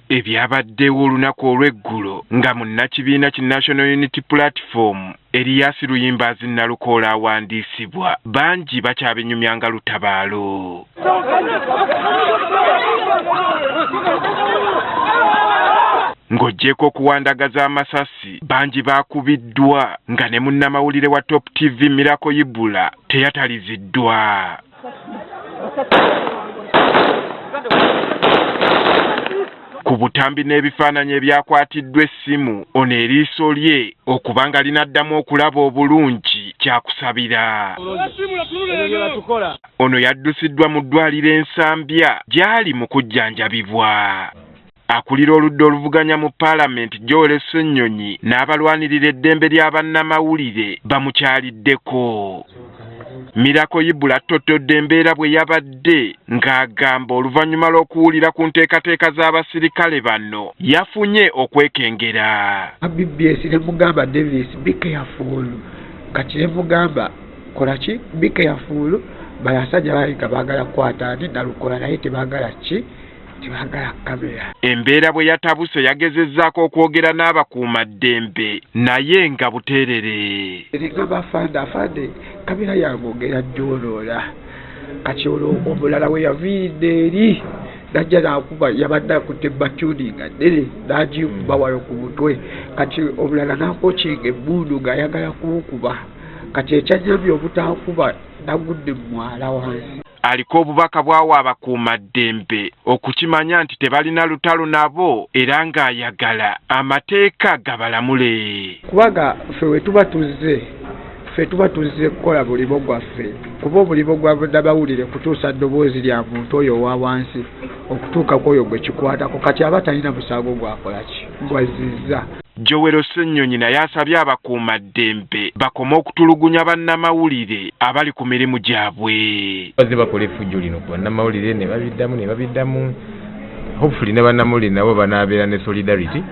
Ebyabaddewo olunaku olw'eggulo nga munnakibiina ki National Unity Platform Erias Luyimbaazi Nalukoola awandiisibwa, bangi bakyabinyumya nga lutabaalo. Ng'oggyeeko okuwandagaza amasasi, bangi baakubiddwa nga ne munnamawulire wa Top TV Miracle Ibula teyataliziddwa. Ku butambi n'ebifaananyi ebyakwatiddwa essimu, ono eriiso lye okuba nga linaddamu okulaba obulungi kyakusabira. Ono yaddusiddwa mu ddwaliro e Nsambya gy'ali mu kujjanjabibwa. Akulira oludda oluvuganya mu Palamenti Joel Ssenyonyi n'abalwanirira eddembe lya bannamawulire bamukyaliddeko. Miracle Ibula attottodde embeera bwe yabadde ng'agamba oluvannyuma lw'okuwulira ku nteekateeka z'abasirikale bano yafunye okwekengera. BBS ne mugamba Davis be careful, kati ne mugamba kola ki be careful, bayasajja balabika baagala kukwata ani Nalukola naye tebaagala ki tebagala kamera. Embeera bwe yatabuse yagezezzaako okwogera n'abakuumaddembe naye nga buteerere. Ngamba afande, afande kamera yange ogenda gyonoona. Kati olwo omulala we yaviiridde eri najja nakuba, yabadde akutte batyuni nga nnene n'agikuba wano ku mutwe. Kati omulala n'akokinga emmundu ng'ayagala kunkuba. Kati ekyanyambye obutankuba nagudde mu mwala wansi. Aliko obubaka bw'awa abakuumaddembe okukimanya nti tebalina lutalo nabo era ng'ayagala amateeka gabalamule. Kubanga ffe we tuba tuzze, ffe tuba tuzze kukola mulimu gwaffe, kuba omulimu gwa munnamawulire kutuusa ddoboozi lya muntu oyo owa wansi okutuuka ku oyo gwe kikwatako. Kati aba talina musango gwakola ki gwazzizza. Joel Ssenyonyi naye asabye abakuumaddembe bakome okutulugunya bannamawulire abali ku mirimu gyabwe. Bazze bakola effujjo lino ku bannamawulire ne babiddamu ne babiddamu. Hopefully ne bannamawulire nabo banaabeera ne solidarity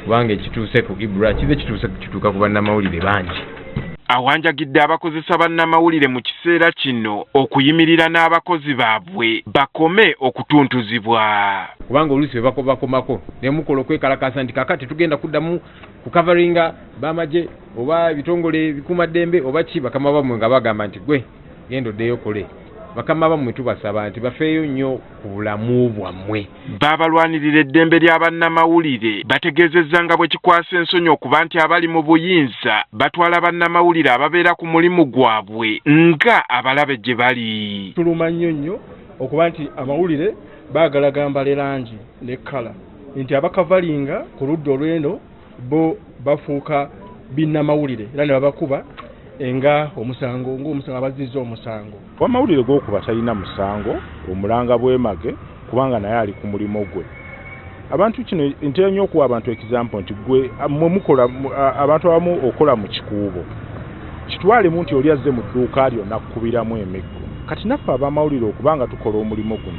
kubanga ekituuse ku Ibra kize kituuse kituuka ku bannamawulire bangi. Awanjagidde abakozesa bannamawulire mu kiseera kino okuyimirira n'abakozi baabwe bakome okutuntuzibwa. Kubanga oluusi bwe bakomako ne mukola okwekalakaasa nti kaakati tetugenda kuddamu kukavaringa b'amagye oba ebitongole ebikuumaddembe oba ki, bakama bammwe nga bagamba nti gwe genda oddeyo okole. Bakama bammwe tubasaba nti bafeeyo nnyo ku bulamu bwammwe. Baabalwanirira eddembe lya bannamawulire bategeezezza nga bwe kikwasa ensonyi okuba nti abali mu buyinza batwala bannamawulire ababeera ku mulimu gwabwe nga abalabe gye bali. Tuluma nnyo nnyo okuba nti amawulire baagala gambale langi ne kkala nti abakavalinga ku ludda olw'eno bo bafuuka binnamawulire era ne babakuba nga omusango ng'omusango abazzizza omusango. Owamawulire gw'okuba talina musango omulanga bwemage kubanga naye ali ku mulimo gwe. Abantu kino ntera nnyo okuwa abantu example nti gwe mwe mukola abantu abamu okola mu kikuubo kitwalemu nti oli azze mu dduuka lyo n'akkubiramu emiggo. Kati naffe abamawulire okuba nga tukola omulimu guno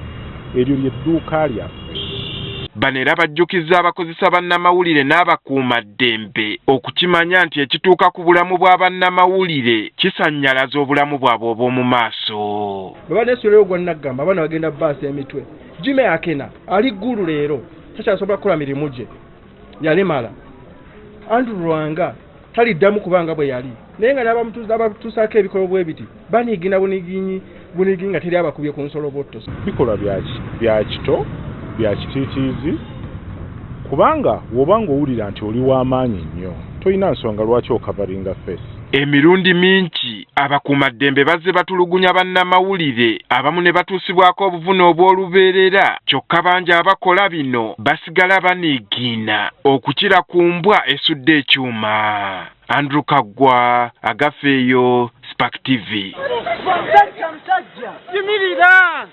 eryo lye dduuka lyaffe. Bano era bajjukizza abakozesa bannamawulire n'abakuumaddembe okukimanya nti ekituuka ku bulamu bwa bannamawulire kisannyalaza obulamu bwabwe obw'omu maaso. Bwe baneesuulayo ogwa Naggamba abaana bagenda baasa emitwe. Jimmy Akena ali Ggulu leero takyasobola kukola mirimu gye yalemala. Andrew Lwanga taliddamu kuba nga bwe yali naye nga n'abatuusaako ebikolwa bwe biti baniigina buniginyi buniginyi nga teri abakubye ku nsolobotto. Bikolwa bya kito, bya kitiitiizi kubanga bw'oba ng'owulira nti oli wa maanyi nnyo tolina nsonga lwaki okavaringa face. Emirundi mingi abakuumaddembe bazze batulugunya bannamawulire abamu ne batuusibwako obuvune obw'olubeerera kyokka bangi abakola bino basigala baniigiina okukira ku mbwa esudde ekyuma. Andrew Kaggwa, Agafeeyo, Spark TV. Musajja, musajja, yimirira!